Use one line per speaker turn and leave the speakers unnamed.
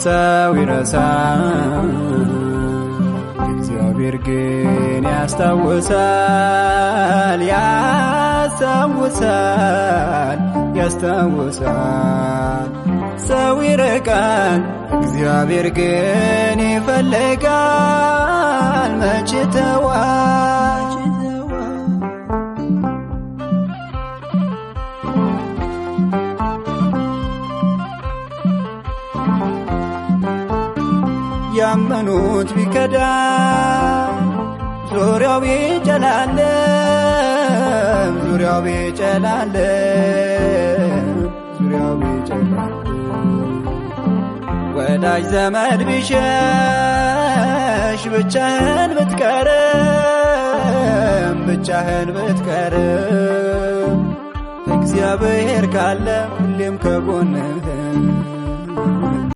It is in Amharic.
ሰው ይረሳል፣ እግዚአብሔር ግን ያስታውሳል፣ ያስታውሳል፣ ያስታውሳል። ሰው ይርቃል፣ እግዚአብሔር ግን ይፈልጋል። መች ተዋል? ያመኑት ቢከዳ፣ ዙሪያው ቢጨላለም፣ ዙሪያው ቢጨላለም፣ ዙሪያው ቢጨላለም፣ ወዳጅ ዘመድ ቢሸሽ፣ ብቻህን ብትቀርም፣ ብቻህን ብትቀርም፣ እግዚአብሔር ካለ ሁሌም ከጎንህ።